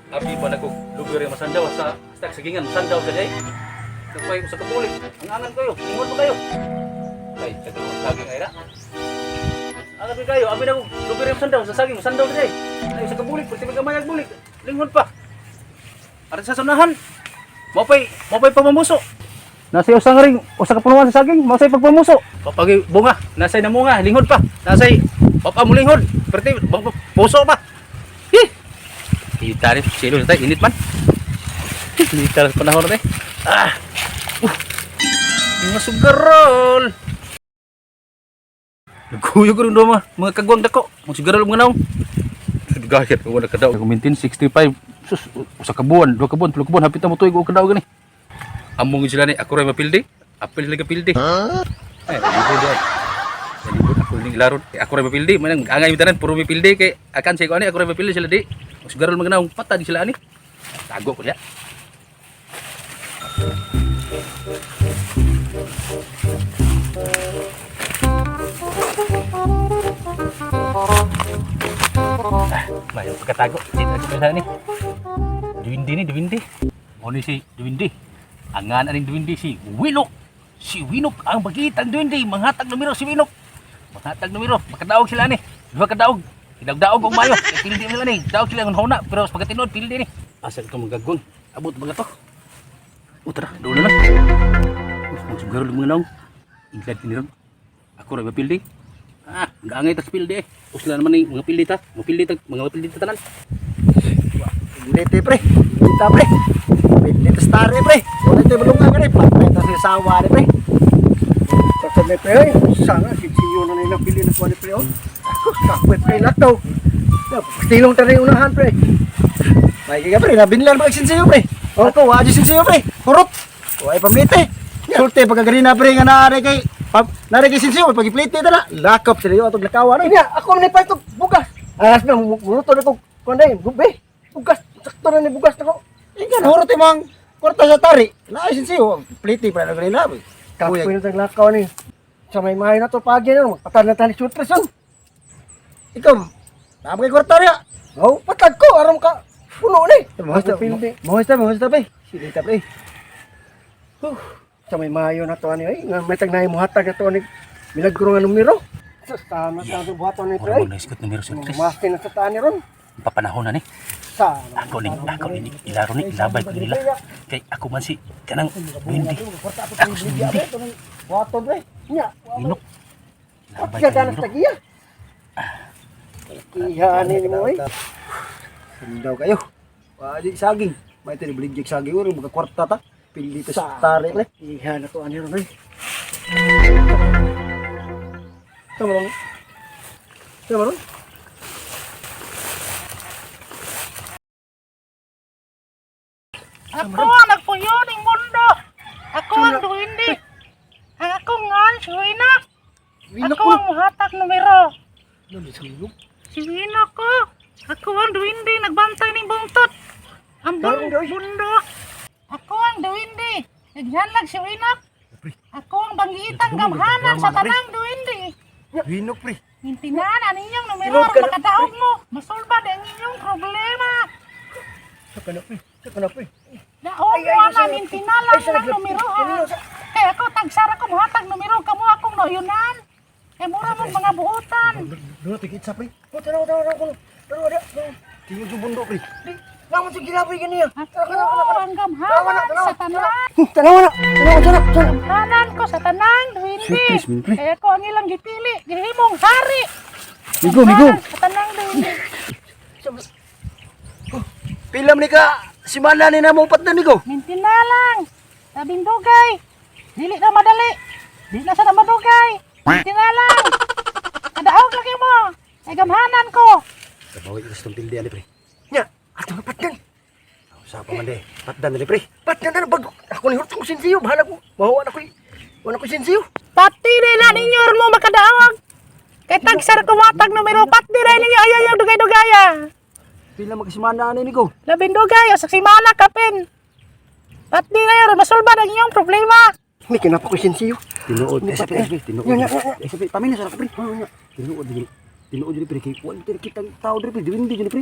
Abi pa nako lugar yung masandaw sa stak sagingan masandaw sa day. Nagpay sa kabulik. Ang angan kayo, ingon pa kayo. Ay, kagawang saging ay ra. Angan pa kayo, abi nako lugar yung masandaw sa saging masandaw sa day. Ay sa kabulik, pwede magamay ang bulik. Lingon pa. Aron sa sunahan. Mopay pamamuso. Nasa usang ring, usa ka punuan sa saging, mao say pagpamuso. Papagi bunga, nasay namunga, linghod pa. Nasay papa mo linghod. Perti puso pa. Hi. Kita rin, silo na tayo, init man. Kita rin panahon na tayo. Ah! Mga sugarol! Nagkuyog rin doon mga kagwang dako. Mga sugarol mga naong. Gahit, wala ka daw. 1965, sus, usa ka buwan, 2 ka buwan, 3 ka buwan, hapit na mo tuig, ka daw gani. Among sila ni, ako rin mapildi. Apil sila kapildi. Ay, libod ay. Libod ako ning laron. Eh, ako rin mapildi. Manang angay mi tanan, puro mapildi kay akan sa ko ani, ako rin mapildi sila di. Mas garol mga naong patad sila ani. Tago ko siya. Ah, mayo pagkatago. Di na ko ni. Duwindi ni, duwindi. Mo ni si Duwindi. Ang nga ning Duwindi si Winok. Si Winok ang bagitang Duwindi. Manghatag numero si Winok. Manghatag numero. Makadaog sila ni. Duha ka daog. Idagdaog og mayo. Kay Pildi sila ni. Daog sila ang huna pero sa pagkatinuod pildi ni. Asa ka magagon? Abot ba to? Utra, doon na lang. Us mong sugaro mga naong. Inglad kini ron. Ako ra mapildi. Ah, gaangay tas pildi eh. Usla naman ni mga pildi ta. Mga pildi ta, mga pildi ta tanan. Lete pre, kita pre. Lete stare pre. Wala tayo bulungan ka pre. Patay ta sa sawa ni pre. Sa may pre, ay, sana si Siyo na nila pili na kuha ni pre, oh. Kapoy pre na to. Pastilong tayo yung unahan pre. May ka pre, nabinlan ba sinsiyo pre. Ako, wa jud sinsiyo pre. Hurot. Wa ay pamlite. Sulti pagkagarina pre nga naare kay naare kay sinsiyo pag iplite ta na. Lakop sila atong lakawan oy. Nya, ako na palto bugas. Alas na, muluto na ko. Kuha na yun, gubi. Bugas, sakto na ni bugas na ko. Ingan hurot imong kwarta sa tari. Naay sinsiyo, plite pa na garina. Kapoy na tayong lakaw ni. Sa may mahay na to, pagi na, magpatad na tayo ni Sutres, oh. Ikaw, tama kay kwarta riya. Oh, patad ko, aram ka. Puno na eh. Mahasta, Pildi. mahasta, mahasta pre. Silita pre. Sa may mayo na to, ani, ay, nga may tagnay mo hatag na to, ani. Milagro nga numero. Sa tama sa itong buhaton ni pre. Mura mo na iskot numero sa Chris. Maste na sa tani ron. Papanahon na ni. Sa Ako ni ilaro ni ilabay ko nila. Kay ako man si kanang Duwindi. Ako si Duwindi. Waton pre. Nya, Winok. Ilabay siya ko ganas numero. tagiya. Iha ni mo eh. Sindaw kayo. Wa di saging. May tiri baligya saging uri mga kwarta ta. Pili ta sa tari pre. Iha na to ani ron eh. Tama bang? Tama ron? Ako ang nagpuyo ning mundo. Ako ang duwindi. Ang akong ngan si Winok. Ako ang muhatag numero. Si Winok ko. Ako ang duwindi nagbantay ning buntot. Ang mundo. Ako ang duwindi. Naghanlag si Winok. Ako ang bangitang gamhanan sa tanang duwindi. Winok pre. Mintinan ang inyong numero aron makadaog mo. Masolba ang inyong problema. Saka na pre. Saka na pre. Daog mo na mintinalan ng numero ha. Kaya ako tagsara ko muhatag numero kamo akong noyunan. Kay mura mong mga buutan. Doon na tigit sa pre. Oh, tanaw tanaw tanaw tanaw tanaw tanaw. Tingog yung bundo pre. Naman sa gilaboy ganiya. Ako ang gamhanan sa tanan. Tanaw na. Tanaw tanaw tanaw. Gamhanan ko sa tanang duwindi. Kaya ako ang ilang gipili, gihimong hari. Migo, migo. Gamhanan sa tanang duwindi. Pila man ni ka simana ni namo patdan ni ko. Mintinalang. Tabing dugay. Dili na madali. Dili na sa na madugay. Mintinalang. Kadaog lagi mo. Kay gamhanan ko. Kabawi ka sa pildi ani pre. Nya, ato na patdan. Sa pa man de. Patdan ni pre. Patdan na bago. Ako ni hurot ko sinsiyo. Bahala ko. Mahuwa na ko. Wala ko sinsiyo. Pati na ninyo mo makadaog. Kay tagsar ko matag numero pati na ninyo ayaw ayaw dugay-dugaya. Pila man ka simana ani ni ko. Labing dugay o sa simana kapin. Pati na yun masulba ang inyong problema. May kinapa ko sinsiyo. Tinuod eh, pre, pre, tinuod. Nya, nya, nya. Eh, pre, pamina sa pre. Tinuod jud. Tinuod jud pre kay kuan diri kitang tao diri pre, diwindi jud pre.